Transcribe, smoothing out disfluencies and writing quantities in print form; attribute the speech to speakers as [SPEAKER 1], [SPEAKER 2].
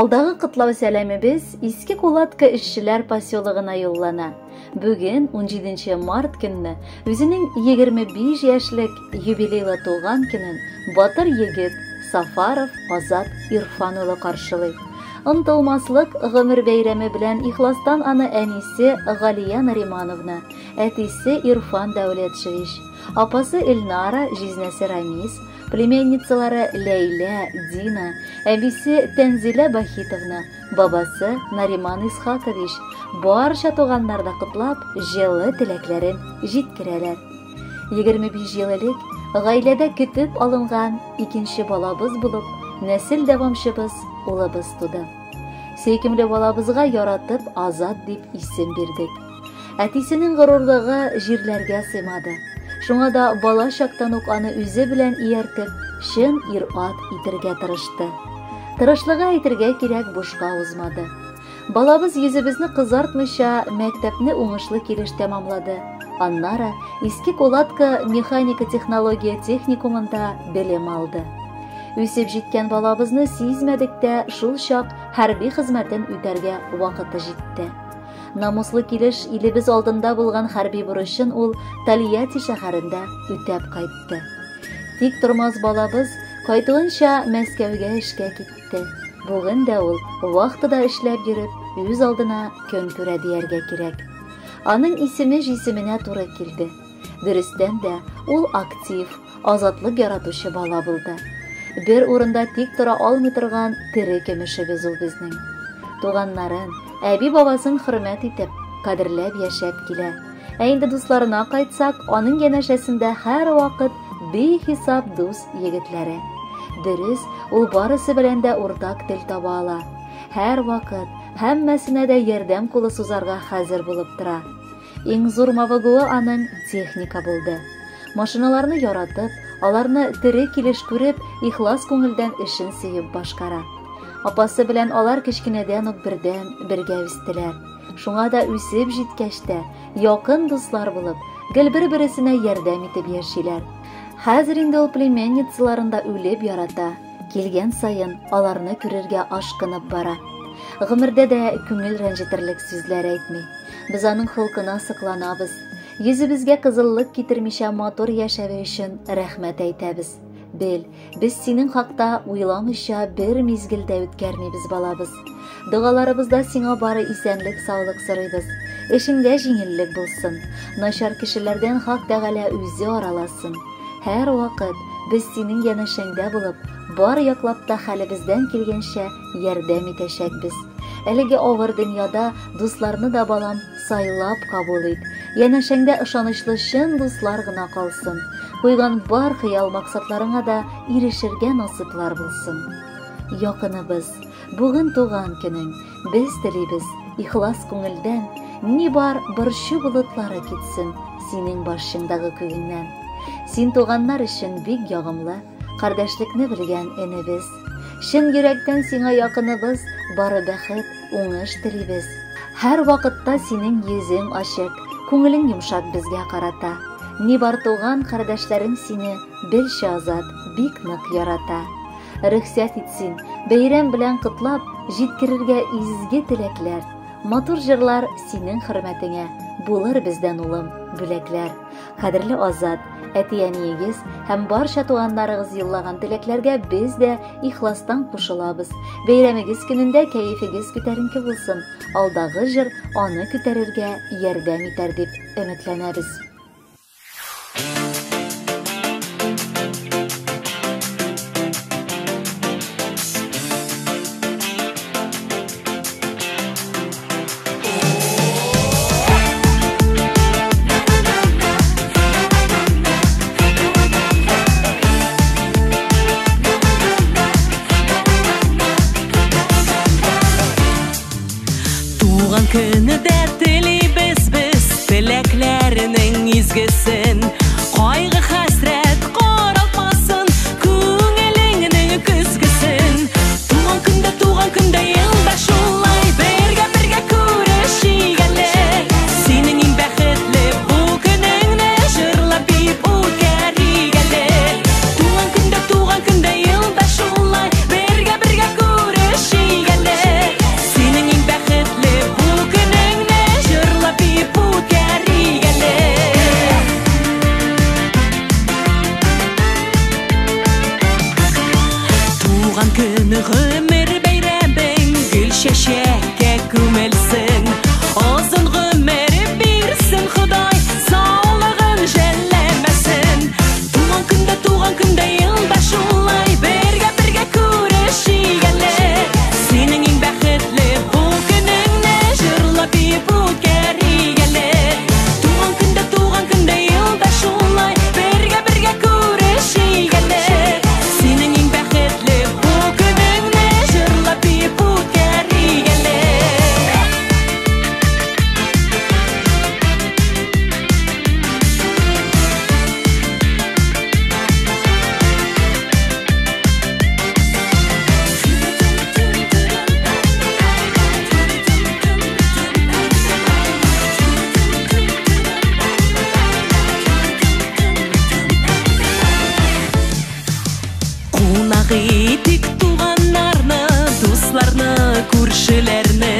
[SPEAKER 1] Алдагы котлау сәламебез Иске Кулатка эшчеләр поселогына юллана. Бүген, 17 март көнне, үзенең 25 яшьлек юбилейлы туган көнен батыр егет Сафаров Азат Ирфан улы каршылый. Онтылмаслык гомер бәйрәме белән ихластан аны әнисе Галия Наримановна, әтисе Ирфан Дәүләтшевич, апасы Эльнара, җизнәсе Рамис, племянницалары Ләйлә, Дина, әбисе Тәнзилә Бахитовна, бабасы Нариман Исхакович, барча туганнар да котлап, җылы теләкләрен җиткерәләр. 25 ел элек гаиләдә көтеп алынган икенче балабыз булып, нәсел дәвамчыбыз улыбыз туды. Сөйкемле балабызга яратып Азат дип исем бирдек. Әтисенең горурлыгы җирләргә сыймады. Шуңа да бала чактан ук аны үзе белән ияртеп, чын ир-ат итергә тырышты. Тырышлыгы әйтергә кирәк бушка узмады. Балабыз йөзебезне кызартмыйча мәктәпне уңышлы килеш тәмамлады. Аннары Иске Кулатка механика-технология техникумында белем алды. Үсеп җиткән балабызны сизмәдек тә, шул чак хәрби хезмәтен үтәргә вакыты җитте. Намуслы килеш илебез алдында булган хәрби бурычын ул Тольятти шәһәрендә үтәп кайтты. Тик тормас балабыз кайтуынча Мәскәүгә эшкә китте. Бүген дә ул вахтада эшләп йөреп, үз алдына көн күрә дияргә кирәк. Аның исеме җисеменә туры килде. Дөрестән дә, ул актив, азатлык яратучы бала булды. Бер урында тик тора алмый торган тере көмешебез ул безнең. Туганнарын, әби-бабасын хөрмәт итеп, кадерләп яшәп килә. Ә инде дусларына кайтсак, аның янәшәсендә һәрвакыт бихисап дус егетләре. Дөрес, ул барысы белән дә уртак тел таба ала. Һәрвакыт, һәммәсенә дә ярдәм кулы сузарга хәзер булып тора. Иң зур мавыгуы аның техника булды. Машиналарны яратып, аларны тере килеш күреп, ихлас күңелдән эшен сөеп башкара. Апасы белән алар кечкенәдән үк бердәм, бергә үстеләр. Шуңа да үсеп җиткәч тә, якын дуслар булып, гел бер-бересенә ярдәм итеп яшиләр. Хәзер инде ул племянницаларын да үлеп ярата. Килгән саен аларны күрергә ашкынып бара. Гомердә дә күңел рәнҗетерлек сүзләр әйтми. Без аның холкына сокланабыз. Йөзебезгә кызыллык китермичә матур яшәве өчен рәхмәт әйтәбез. Бел, без синең хакта уйламыйча бер мизгел дә үткәрмибез, балабыз. Догаларыбызда сиңа бары исәнлек-саулык сорыйбыз. Эшеңдә җиңеллек булсын. Начар кешеләрдән Хак Тәгалә үзе араласын. Һәрвакыт без синең янәшәңдә булып, бар яклап та хәлебездән килгәнчә ярдәм итәчәкбез. Әлеге авыр дөньяда дусларны да, балам, сайлап кабул ит. Янәшәңдә ышанычлы чын дуслар гына калсын. Куйган бар хыял-максатларыңа да ирешергә насыйплар булсын. Якыныбыз, бүген туган көнең, без телибез, ихлас күңелдән, ни бар борчу болытлары китсен синең башыңдагы күгеңнән. Син туганнар өчен бик ягымлы, кардәшлекне белгән энебез. Чын йөрәктән сиңа якыныбыз, бары бәхет, уңыш телибез. Һәр вакытта синең йөзең ачык, күңелең йомшак безгә карата. Ни бар туган кардәшләрең сине, белче Азат, бик нык ярата. Рөхсәт ит син, бәйрәм белән котлап, җиткерергә изге теләкләр. Матур җырлар синең хөрмәтеңә, булыр бездән, улым, бүләкләр. Кадерле Азат, әти-әниегез һәм барча туганнарыгыз юллаган теләкләргә без дә ихластан кушылабыз. Бәйрәмегез көнендә кәефегез күтәренке булсын, алдагы җыр аны күтәрергә ярдәм итәр дип өметләнәбез.
[SPEAKER 2] Туган көне дә телибез без теләкләренең изгесен. Кайгы хәсрәт каралтмасын күңелеңнең көзгесен. Туган көндә, туган көндә елда шулай бергә бергә күрешик әле. Синең иң бәхетле бу көнеңне җырлап биеп үткәрик әле. Туган көндә, туган көндә елда шулай бергә бергә күрешик әле. Күршеләрнең.